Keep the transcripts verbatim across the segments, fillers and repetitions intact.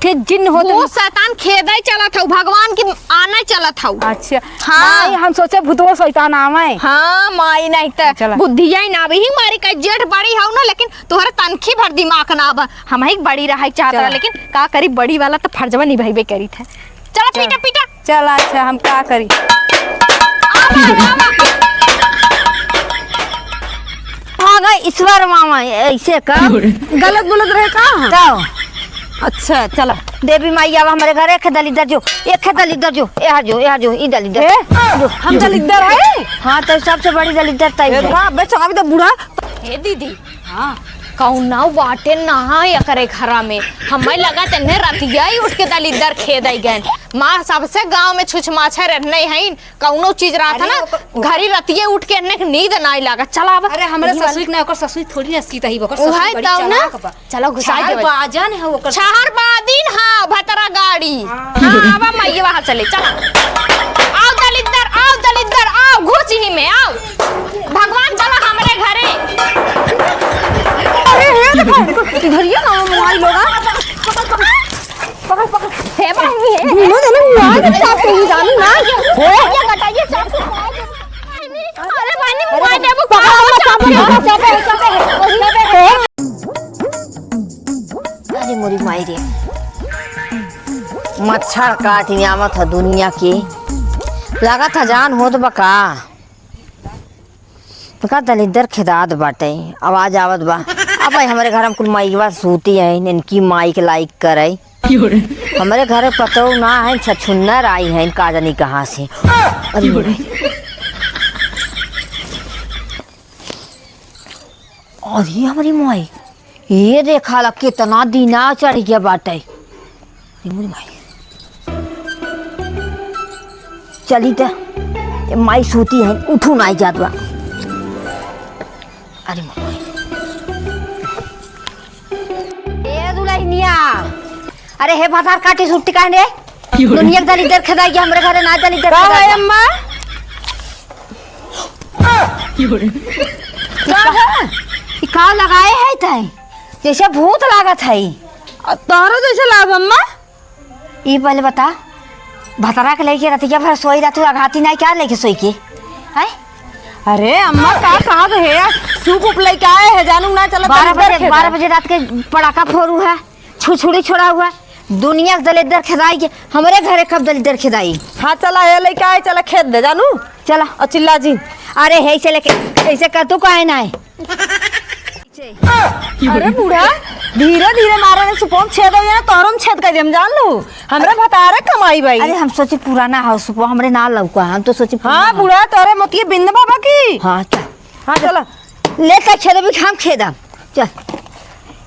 थे जिन्न होत भूत शैतान खेदै चलत हऊ, भगवान की आनै चलत हऊ। अच्छा। हाँ। माई, हम सोचे भूतवा शैतान आवै। हाँ, माई, नहीं त चला। बुद्धिया ही ना आवे, ही मारी का जेठ बड़ी हऊ ना, लेकिन तोहरे तनखी भर दिमाग ना आवा। हमही बड़ी रहै चाहत चला। रहा, लेकिन का करी, बड़ी वाला त फर्जवा निभाइबे करी थे। चला, चला। पीटा, पीटा। चला, अच्छा, हम का करी? आवा, आवा। हाँ गए ईश्वर मामा, ऐसे का? गलत बोलत रहे का? तो? अच्छा, चला। देवी माई, आवा हमरे घर, एक दलिद्दर जो, एक दलिद्दर जो, यहाँ जो, यहाँ जो, ई दलिद्दर। ए, जो, हम जो। दलिद्दर है? हाँ, तो सबसे बड़ी दलिद्दर तई ए, है। का, बे, चाबी दे बूढ़ा। हे दीदी, हाँ। कौनो बाटे ना एकरे घरा में। हमें लगा तेने रतिया ही उठ के दलिद्दर खेदै गएन। माँ सबसे गाँव में छुछमाछर रहने हैं, कौनो चीज रहत अरे ना, ओकर घरी रतिये उठ के एन्ने के नींद नाई लागत। चला अब। अरे, हमरे यही वाला ससुई के ना, ओकर ससुई थोड़ी ना सीत ही, ओकर उहे ससुई बड़ी तब ना। चालाक बा। चलो, घुसाई छहर देवे। बाजन है ओकर ससुई। छहर बादिन, हाँ, भतरा गाड़ी। हाँ। हाँ, आवा माई, वहाँ चले, चला। आओ दलिद्दर, आओ दलिद्दर, आओ, घुस ही में, आओ। भगवान चला हमरे घरे। अरे, हे देखो, इधर ये ना मोबाइल लोगा। पकड़, पकड़। हे बहिनी, हे। घूमो देना, मार के चाप से ही जानू ना। हे। ये कटाइए, चाप से खाए दे। अरे बहिनी, अरे, मार देबो, पकड़, का हो, पकड़, चाप से। पकड़, चाप से, चाप से। अरे मोरी माई रे, मच्छर काट आवत ह दुनिया के। लागत ह जान होत बा का। तो का दलिद्दर खेदात बाटे, आवाज आवत बा। अब भाई हमरे घर में कुल माइकवा सूती हैं, इनकी माइक लाइक करे। हमरे घर पतोह ना है, छछुन्नर आई हैं, का जानी कहाँ से। अरे भाई। अरे हमरी माई, ये देखा ला कितना दिना चढ़ गया बाटे। अरे मोरी माई। चली त, ये माई सूती है, उठू नाई जात बा। अरे मोरी माई। ए दुलहिनिया, अरे हे भतार काटी सुट्टी काहे रे? दुनिया के दलिद्दर खेदाई के हमरे घरे ना दलिद्दर का खेदाई भाई के। अम्मा? का है? ई का लगाए है तै? जैसे भूत लागत है। आ, तोहरो जैसे लाग अम्मा? ई पहले बता, भतरा के लेके रतिया भर सोई रहतू, अघाती नाई का लेके सोई के? हैं? अरे अम्मा, का कहत है? सूप उप लेके आए है, जानू ना चला बारह बजे, बारह बजे रात के पड़ाका फोड़ू है, छुरछुरी छोड़ा हुआ। दुनिया के दलिद्दर खेदाई के, हमरे घरे कब दलिद्दर खेदाई? हाँ, चला, ये लेके आए, चला खेद दे, जानू। चला। और चिल्ला जिन। अरे, हे, ऐसे लेके, ऐसे कर, तू काहे ना है? अरे बूढ़ा, धीरे धीरे मारे ने सुपोम छेद हो जाए, तोहरो में छेद कर देम, जान लू। हमरे भतारे कमाई बाई। अरे, हम सोचे पुराना हो सुपो, हमरे ना लौका, हम तो सोचे पुराना हाँ, हो। बूढ़ा, तोरे मोतिये बिंद बाबा की। हाँ, चल। हाँ, चलो। ले के छेद भी हम खेदम। चल।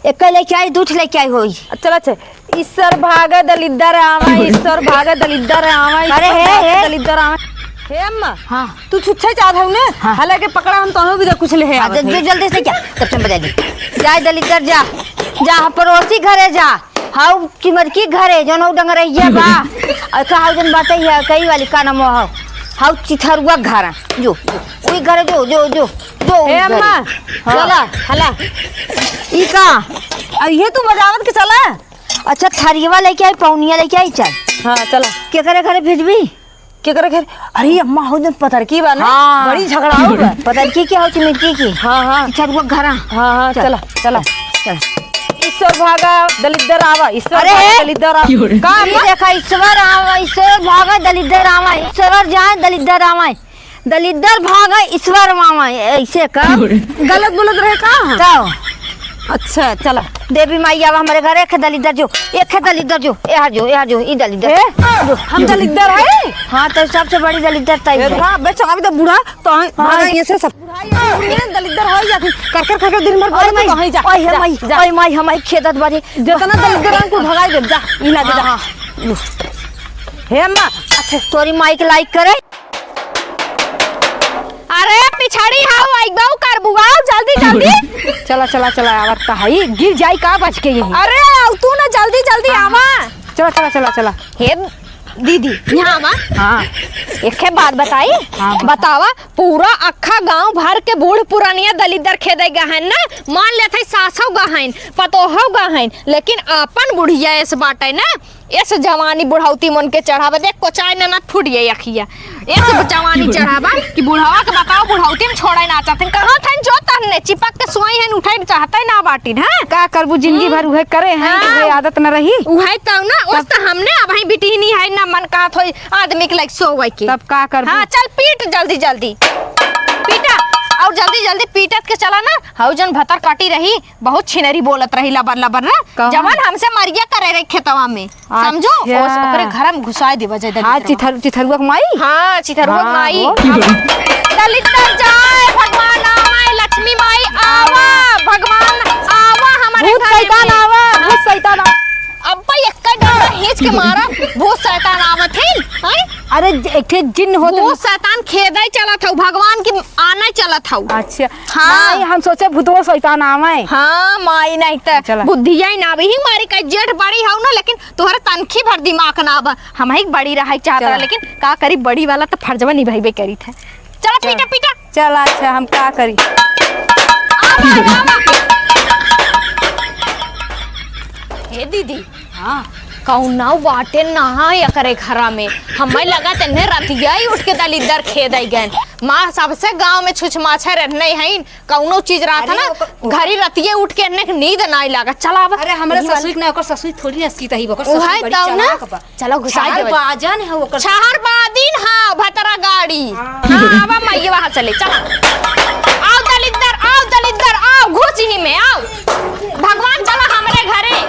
एक लेके आई, दू ठे लेके आई होई। चल, अच्छा। ईश्वर भाग दलिद्दर आवा, ईश्वर भाग दलिद्दर आवा, अरे ईश्वर हे, भाग हे। दलिद्दर आवा। हे अम्मा, हाँ। तू छुच्छे चाहत हऊ ने? हाँ। हालांकि पकड़ा हम तोहनो भी कुछ ले हाँ, आवत जल्दी, हई। जल्दी से क्या? तब से बजा दी। जा दलिद्दर जा, जा पड़ोसी घरे जा। हाउ चिमरकी घरे, जौन हऊ डंगरैया बा। और का हऊ जौन बाटे है, कई वाली का नाम हो? हाउ चिथरुआ घरा, जो, जो, वही घरे जो, जो, जो, जो, हे वही घरे। अम्मा, हाँ। चला, हला। ई का? अब ये तू बजावत के चला? अच्छा, थरियवा लेके आई, पौनिया लेके आई, चल। हाँ, चला। केकरे घरे भेजबी? केकरे घरे? अरे अम्मा, हो जन पतरकी बा ना? हाँ। बड़ी झगड़ाऊ बा। पतरकी के हो, चिमरकी के? हाँ, हाँ। अच्छा, रुक, घरा। हाँ, हाँ, चल। चला, चला। चल। ईश्वर भागा दलिद्दर आवा, ईश्वर अरे, भागा हे। दलिद्दर आवा। क्यों रे? का ये अम्मा? देखा, ईश्वर आवा, ईश्वर भागा दलिद्दर आवा, ईश्वर जाए दलिद्दर आवा। दलिद्दर भागै ईश्वर मामा, ऐसे का? गलत बोलत रहे का हम? तो? अच्छा, चला। देवी माई आवा हमरे घर, एक दलिद्दर जो, एक दलिद्दर जो, यहाँ जो, यहाँ जो, ई दलिद्दर। ए? जो। हम दलिद्दर है? हाँ, तो सबसे बड़ी दलिद्दर तई ए, है। का बे, चाबी दे बूढ़ा, तो हम हाँ। भागा ये से सब। बूढ़ा ये दलिद्दर है या फिर कर कर कर कर दिन भर ओए बोलत माई, तो वहीं जा, ओए जा, माई, जा। ओए माई, हमारी खेदत बारी। जितना दलिद्दर है, कुल भगाई दे, जा, ई लागे जा। हाँ, हाँ। हे अम्मा, अच्छा, तोरी माई के लाइक करे। अरे पिछड़ी हाउ, आइबा करबू, आओ जल्दी, जल्दी। चला, चला, चला, आवत त हई, गिर जाई का बच के यही। अरे आओ तू ना, जल्दी, जल्दी हाँ, आवा। चला, चला, चला, चला। हे दीदी, यहाँ आवा। हाँ। एके बात बताई? हाँ, बता। बतावा, पूरा अक्खा गाँव भर के बूढ़ पुरानिया दलिद्दर खेदे गहन ना, मान लेत है सासौ गहन, पतोहौ गहन, लेकिन आपन बुढ़िया एस बाटे ना, एस जवानी बुढ़ौती मन के चढ़ावे, देख कोचाय ननद फूट गई अखिया, एस जवानी चढ़ावा कि बुढ़वा के बताओ, बुढ़ौती में छोड़े ना चाहते, कहाँ थन जो तहने चिपक के सोई हन, उठे चाहते ना बाटिन, हाँ? का करबू, जिंदगी हम्म। भर उहे करे हैं, हाँ। उहे आदत न रही। उहे तो ना, ओस तब तो हमने अबहीं बिटिहनी है, ना मन कहत होई आदमी के लाइक सोवे के। तब का करबू? हाँ, चल पीट जल्दी जल्दी। पीटा, और जल्दी जल्दी पीटत के चला ना। हऊ जौन भतर कटी रही, बहुत छिनरी बोलत रही लबर लबर ना। कौन? जवन हमसे मरिया करे रही खेतवा में। समझो? अच्छा। ओस-, ओकरे घर में घुसाए देवा जाए हाँ, दलिद्दरवा। चिथर-, चिथरुआ के माई? हाँ, चिथरुआ के हाँ, माई। वो। दलिद्दर जाए, भगवान आवे, लक्ष्मी माई आवा, भगवान आवा हमारे भूत घर शैतान में। आवा, भूत शैतान आवा। अब्बा एक्का डंडा खींच के मारा, भूत शैतान आवत है, हैं? अरे, ज-, एक ठे जिन्न होत भूत शैतान खेदे चलत हऊ, भगवान की आने चलत हऊ। अच्छा। हाँ। माई, हम सोचे भूतवा शैतान आवे। हाँ, माई, नहीं त चला। बुद्धिया ही ना अबही मारी का जेठ बड़ी हऊ ना, लेकिन तोहरे तनखी भर दिमाग ना बा। हमही बड़ी रहे चाहत चला। रहा, लेकिन का करी, बड़ी वाला त फर्जवा निभाइबे करीत है। चला, चला। पीटा, पीटा। चला, अच्छा, हम का करी? आवा, आवा। हे दीदी, हाँ। कौनो बाटे ना एकरे घरा में। हमें लगा तेने रतिया ही उठ के दलिद्दर खेदे गए। माँ सबसे गाँव में छुछमाछर नहीं है, कौनो चीज रहत अरे ना, ओकर, ओकर घरी रतिये उठ के एन्ने के नींद नाई लागत। चला अब। अरे, हमरे यही वाला। ससुर के ना, ओकर ससुर थोड़ी ना सीत ही, ओकर उहे ससुर बड़ी तौ ना। चालाक बा। चला घुसाई देवे। छहर बाजन है ओकर ससुर, छहर बादिन है, भतरा गाड़ी। हाँ। हाँ, आवा माई, वहाँ चले, चला। आओ दलिद्दर, आओ दलिद्दर, आओ, घुस यही में, आओ। भगवान, चला हमरे घरे।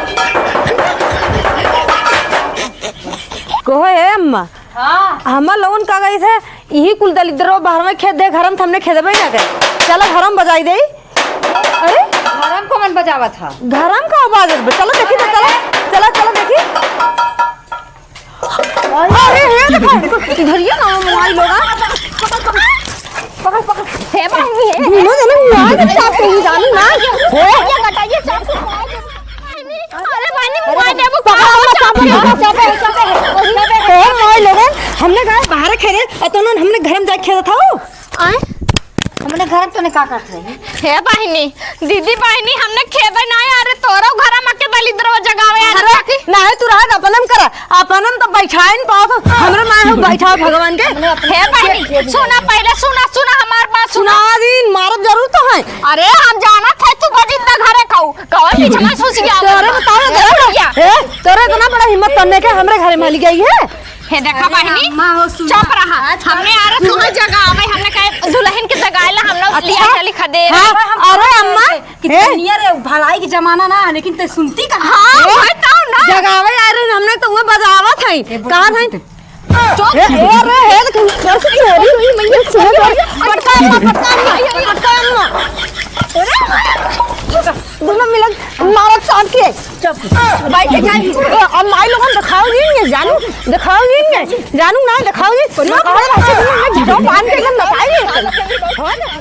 कहो, हे अम्मा, हाँ। हमार लोगन का कही थे, इही कुल दलिद्दरो बहरवे खेदे, घर में त हमने खेदबे ना करे। चला घर में बजाई दे। अरे? घर में कौन बजावत ह? घर में का बाजत बा? चला देखी तो, चला, चला, चला देखी। अरे, हे देखो, इधर ये ना मोबाइल होगा। पकड़, पकड़। हे बहिनी, हे। दूनो जने मोबाइल के चाप से ही जानू ना। हे। ये घटाइए, चाप से। अरे बहिनी, मोबाइल देबू का? पकड़, पकड़, पकड़, पकड़, पकड़। हे, मोबाइल लेबे। हमने कहा बाहर खेले, और तो उन्होंने हमने घर में जाके खेला था वो। आए? हमने घर में तूने का करत रही? हे बहिनी, दीदी बहिनी, हमने खेबे ना, अरे तोरो घर में के दलिद्रो जगावे, अरे अरे। ना है, तू रहा, अपन हम करा, अपन हम तो बैठाए न पाओ, हमरो ना है बैठाओ भगवान के। हे बहिनी, सुना पहले, सुना, सुना हमार बात, सुना। सुना दिन, मारब जरूर तो है। अरे हम जानत है तू बजिंदा घरे खाऊ, कौन पीछे में सुस गया? तोरे बताओ, ए, तोरे भैया। ए, तोरे इतना बड़ा हिम्मत करने के हमरे घरे में हली गई है। हे देखा अरे बहिनी, अम्मा हो, सुना। चुप रहा। अच्छा। हमने आ रहे तुम्हें जगावे, हमने कहे दुल्हन के जगाए ला हम लोग अच्छा। लिया चली खदे। हाँ, अरे अम्मा, कि हे। दुनिया रे, भलाई के जमाना ना, लेकिन ते सुनती कहाँ? हाँ, हे। वही तो ना। जगावे आ रहे, हमने तो वह बजावत है। ए, कहाँ है? चुप। ए, ए, रे, हे, तो कैसे की हो रही? ये सुनो तो। पटका अम्मा, पटका अम्मा, पटका अम्मा। अरे, दोनों मिलन मारत साथ के। चुप। भाई, के जाई? ए, अब माई लोगन दिखाओगी नहीं, जानू? दिखाओगी नहीं? जानू ना, दिखाओगी? ना, ना, ना, ना, ना, बांध के एकदम बताइए।